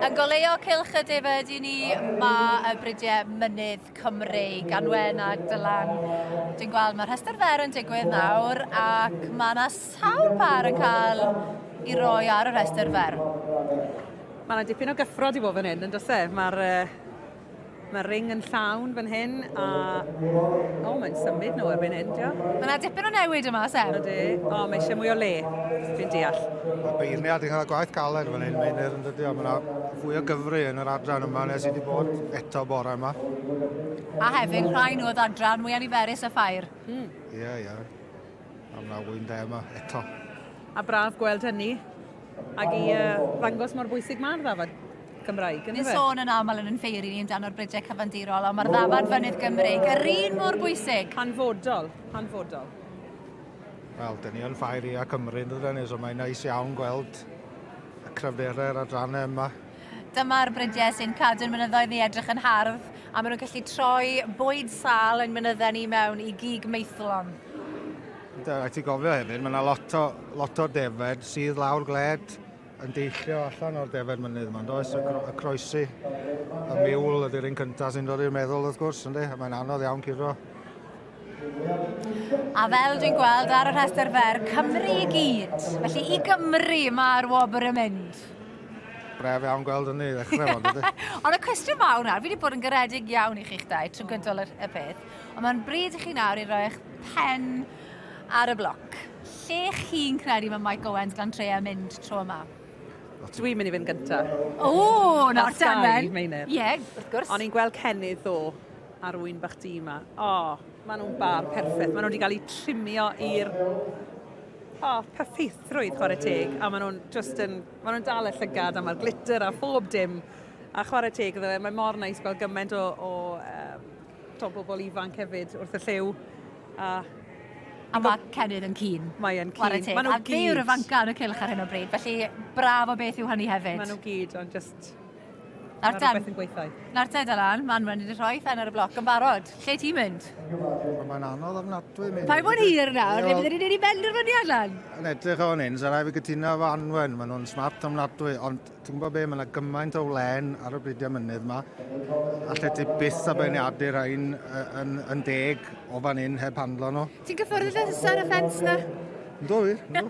Yn goleuo cylch y defaid i ni mae y bridiau mynydd Cymreig, Anwen a Dylan. Dwi'n gweld mae'r rhestr fer yn digwydd nawr ac mae yna sawl par yn cael i roi ar y rhestr fer. Mae yna dipyn o gyffro di bod fan hyn, yn does e? Mae'r uh, Mae'r ring yn llawn fan hyn a... O, mae'n symud nhw erbyn hyn, dio. Mae yna dipyn o newid yma, Seb. Ydy. O, mae eisiau mwy o le, dwi'n deall. Mae beirniad yn cael gwaith galed fan hyn, Meinir, yn dydy, mae yna fwy o gyfri yn yr adran yma nes i wedi bod eto bore yma. A hefyd, rhai nhw oedd adran mwyaf niferus y ffair. Ie, ie. A mae yna wyn de yma eto. A braf gweld hynny, ac i uh, ddangos mor bwysig mae'r ddafad Cymraeg, Ni'n sôn yn aml yn yn ffeiri ni amdano'r bridiau cyfandirol, ond mae'r ddafad fynydd Gymreig yr un mor bwysig. Hanfodol, hanfodol. Wel, dyn ni yn ffair ia Cymru, yn dydyn ni, so mae'n neis iawn gweld y cryfderau'r adrannau yma. Dyma'r bridiau sy'n cadw'n mynyddoedd ni edrych yn hardd, a maen nhw'n gallu troi bwyd sâl ein mynyddau ni mewn i gig maethlon. Rhaid ti gofio hefyd, mae yna lot o, lot o defed sydd lawr gled yn deillio allan o'r defed mynydd yma, does? Y, y croesi, y miwl ydy'r un cyntaf sy'n dod i'r meddwl, wrth gwrs, ynddi? Mae'n anodd iawn curo. A fel dwi'n gweld ar y rhestr fer, Cymru i gyd. Felly i Gymru mae'r wobr yn mynd. Bref iawn gweld hynny i ddechrau fo, dydy? Ond y cwestiwn mawr nawr, fi wedi bod yn garedig iawn i chi'ch dau trwy gydol y, y peth, ond mae'n bryd i chi nawr i roi eich pen ar y bloc. Lle chi'n credu mae Mike Owens Glantrea yn mynd tro yma? Dwi'n mynd i fynd gynta. O, nawr te, Anwen. Meinir. Ie, wrth gwrs. O'n i'n gweld Cennydd ddo ar wyn bach du yma. O, maen nhw'n bar perffaith. Maen nhw wedi cael eu trimio i'r o, perffeithrwydd chwarae teg. A maen nhw'n just yn, maen nhw'n dal y llygad a mae'r glitter a phob dim. A chwarae teg iddo fe, mae mor neis gweld gymaint o, o um, to bobl ifanc hefyd wrth y lliw. A A mae Cennydd yn keen. Mae yn Chwarae keen. teg. Maen nhw A fe yw'r gyd. ifanca yn y cylch ar hyn o bryd, felly braf o beth yw hynny hefyd. Maen nhw gyd, ond just... Nawr Mae te, rhywbeth yn gweithio. nawr te Dylan, mae Anwen wedi rhoi phen ar y bloc yn barod. Lle ti'n mynd? Mae'n anodd ofnadwy. Meinir. Paid bod hir nawr, neu Ie, byddwn ni'n neud i benderfyniad lan. Yn edrych o fan hyn, so rhaid fi gytuno efo Anwen, maen nhw'n smart ofnadwy, ond Ti'n gwybod be, mae yna gymaint o wlen ar y bridiau mynydd yma. Allet ti byth a beirniadu rhain yn, yn deg o fan hyn heb handlo nhw. Ti'n gyfforddus ar y ffens na? Yndw wir, yndw.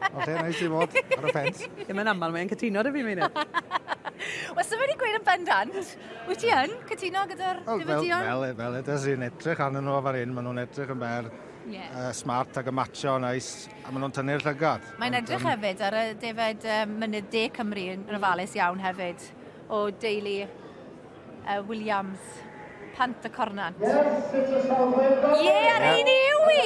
O lle neis i fod ar y ffens. Ddim yn aml mae'n cytuno dy fi, Meinir. Wel, sef wedi gweud yn bendant, wyt ti yn cytuno gyda'r Wel, fel, difydion? fel, fel edes i'n edrych arnyn nhw o fan hyn, maen nhw'n edrych yn ber Yeah. smart ac yn matcho neis, a maen nhw'n tynnu'r llygad. Mae'n edrych um, hefyd ar y defaid um, mynydd De Cymru yn, yn ofalus iawn hefyd, o deulu uh, Williams, Pant y Cornant. Ie, yeah, ar ein yw i!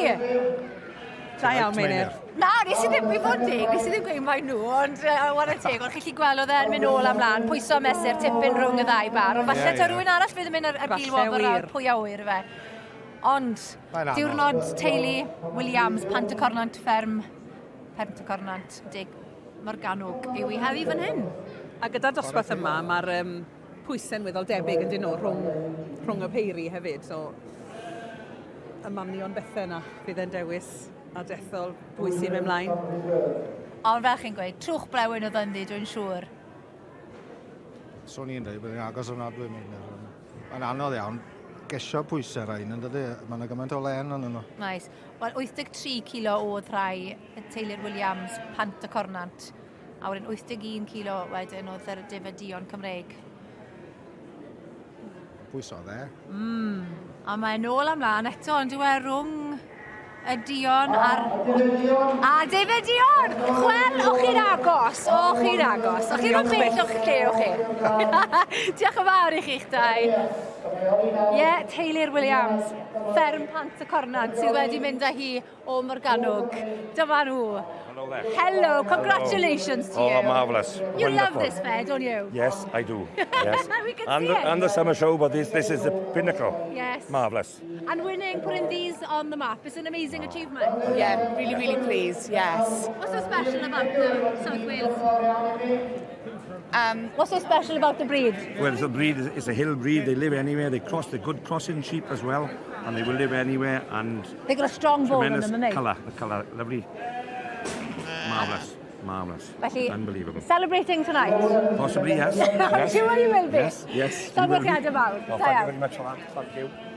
Da iawn, Meinir. Na, nes i ddim, i fod deg, nes i ddim gweud mai nhw, ond uh, whare teg, ond chi'n gallu gweld oedd e'n mynd ôl am lan, pwyso mesur tipyn rhwng y ddau bar, ond falle yeah, yeah. rhywun arall fydd yn mynd ar, ar gil wobr awr, pwy a wyr fe. Ond, diwrnod teulu Williams, Pant y Cornant, fferm Pant y Cornant, Dig Morgannwg yw i heddi fan hyn. A gyda'r dosbarth yma, mae'r um, pwysau'n weddol debyg yn dyn nhw rhwng, rhwng y peiri hefyd. So, y manion bethau yna fydd e'n dewis a dethol pwy sy'n mynd mlaen. Ond fel chi'n gweud, trwch blewyn oedd ynddi, dwi'n siŵr. Swn i'n dweud bod hi'n agos ofnadwy. Mae'n anodd iawn gesio pwysau rhain, yn dydy? Mae yna gymaint o len yn nhw. Nice. Wel, 83 kilo oedd rhai y teulu'r Williams, Pant y Cornant. A wedyn 81 kilo wedyn oedd yr defedion Cymreig. Pwyso dde. A mae'n ôl am eto, ond yw e rhwng y Dion a'r... A David Dion! Chwel, o'ch chi'n agos, o'ch chi'n agos. O'ch chi'n bell o'ch lle, o'ch chi. Diolch yn fawr i chi'ch dau. Ie, yeah, Taylor Williams, fferm Pant y Cornant, sydd wedi mynd â hi o Morgannwg. Dyma nhw. Hello there. Hello, congratulations to oh, you. Oh, marvellous. You Wonderful. love this fair, don't you? Yes, I do. Yes. We can and see it. And the summer show, but this, this is the pinnacle. Yes. Marvellous. And winning, putting these on the map is an amazing achievement. Yeah, really, really pleased, yes. What's so special about the South Wales? What's so special about the breed? Well, the breed is it's a hill breed. They live anywhere. They cross the good crossing sheep as well, and they will live anywhere. And They've got a strong bone on tremendous them, haven't they? colour. The colour, lovely. Marvellous. Marvellous. Felly, Unbelievable. Celebrating tonight. Possibly, yes. I'm yes. sure you will be. Yes, yes. you will be. Llongyfarchiadau mawr. Oh, Da thank you iawn. very much for that. Thank you.